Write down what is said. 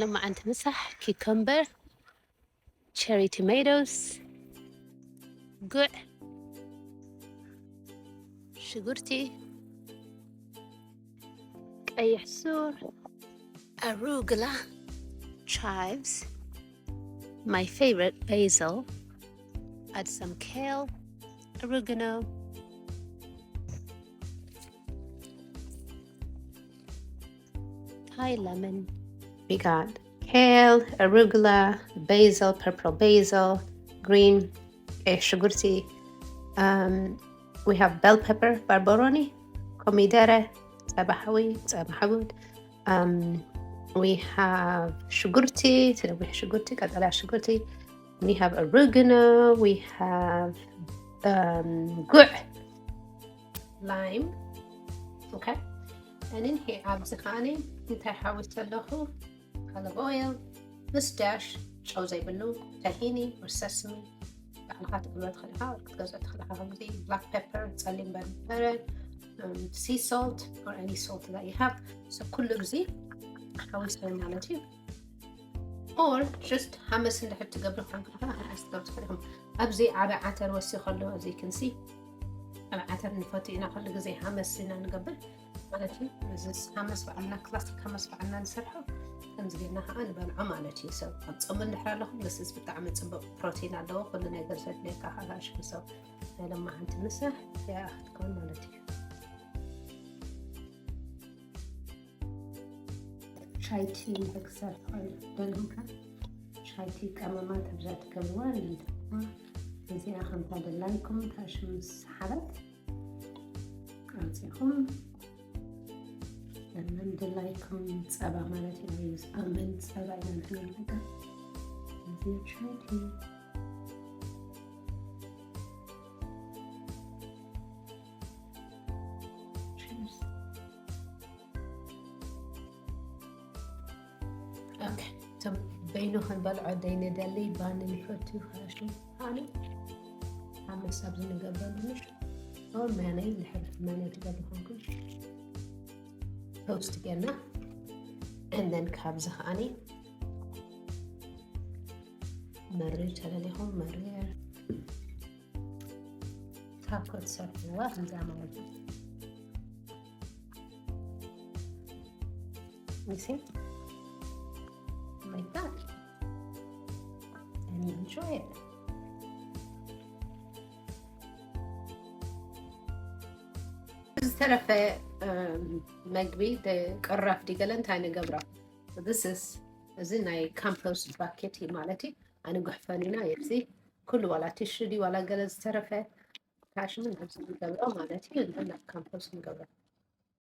ለማዓንቲ ምሳሕ፣ cucumber፣ cherry tomatoes፣ ጉዕ፣ ሽጉርቲ፣ ቀይሕ ሱር፣ arugula፣ chives፣ my favorite, basil፣ add some kale, oregano, Thai lemon. We got kale, arugula, basil, purple basil, green, ቀይሕ ሽጉርቲ. Um, we have bell pepper፣ ባርበሮኒ፣ ኮሚደረ፣ ጸባ ሓዊ፣ ጸባ ሓጉድ። Um, we have ሽጉርቲ፣ እቲ ነዊሕ ሽጉርቲ፣ ቀጠልያ ሽጉርቲ። We have oregano, we have um, ጉዕ፣ lime. Okay. And in here ኣብዚ ከዓኒ እንታይ ሓዊሰ ኣለኹ? Olive oil፣ ምስ ዳሽ፣ ጨው ዘይብሉ፣ tahini or sesame፣ ባዕልኻ ትገብሮ ትኽእል ኢኻ፣ ክትገዝኦ ትኽእል ኢኻ። ከምዚ black pepper፣ ጸሊም በርበረ፣ um, sea salt or any salt that you have። So ኩሉ ግዜ ሓዊሰ ማለት እዩ። Or just ሓመስ እንድሕር ትገብሩ ኮንኩም ሓመስ ትገብሩ ትኽእሉ ኢኹም። ኣብዚ ዓቢ ዓተር ወሲኹ ኣሎ፣ as you can see። ዓቢ ዓተር ንፈቱ ኢና፣ ኩሉ ግዜ ሓመስ ኢና ንገብር ማለት እዩ። እዚ ሓመስ ባዕልና፣ classic ሓመስ ባዕልና ንሰርሖ። ከምዚ ጌርና ከዓ ንበልዖ ማለት እዩ። So ኣብ ጾም እንድሕር ኣለኹም፣ this is ብጣዕሚ ጽቡቕ ፕሮቲን ኣለዎ። ኩሉ ነገር ዘድልየካ ከዓ ሽም። So ናይ ለማዓንቲ ምሳሕ እዚኣ ክትከውን ማለት እዩ። ሻይቲ እንተክሰርሕ ደልሁካ ሻይቲ ቀመማት ኣብዛ ትገብርዋ ንይትዋ። እዚኣ ከምታ ደላይኩም ታሽም ሰሓበት ቀርጺኹም። ለመን ደላይኩም ጸባ ማለት እዩ። ኣመን ጸባ ኢና ንሕና ንጥቀም። እዚ ሻይቲ። Cheers። ኦኬ፣ እቶም በይኑ ክንበልዖ ደይንደሊ፣ ባኒ ንፈቱ፣ ካሹ፣ ኣነ ሓመስ ኣብዚ ንገብረሉ፣ ምሽ? ኦር ማነይ፣ እንድሕር ማነይ ትደሊ ኮንኩም፣ ቶስት ጌርና፣ and then ካብዚ ከዓኒ መሪር ተደሊኹም መሪር ታኮ ትሰርሕዋ፣ ከምዚኣ ማለት እዩ። You see? Like that. And you enjoy it. ዝተረፈ፣ እም፣ መግቢ ደ-፣ ቅራፍ ዲገለ እንታይ ንገብሮ? This is፣ እዚ ናይ compost bucket እዩ ማለት እዩ። ኣነ ጉሕፈን ኢና፣ የዚ ኩሉ ዋላ ቲሹ ድዩ ዋላ ገለ ዝተረፈ ታሽምን ኣብዚ ንገብሮ ማለት እዩ። እና ናብ compost ንገብሮ።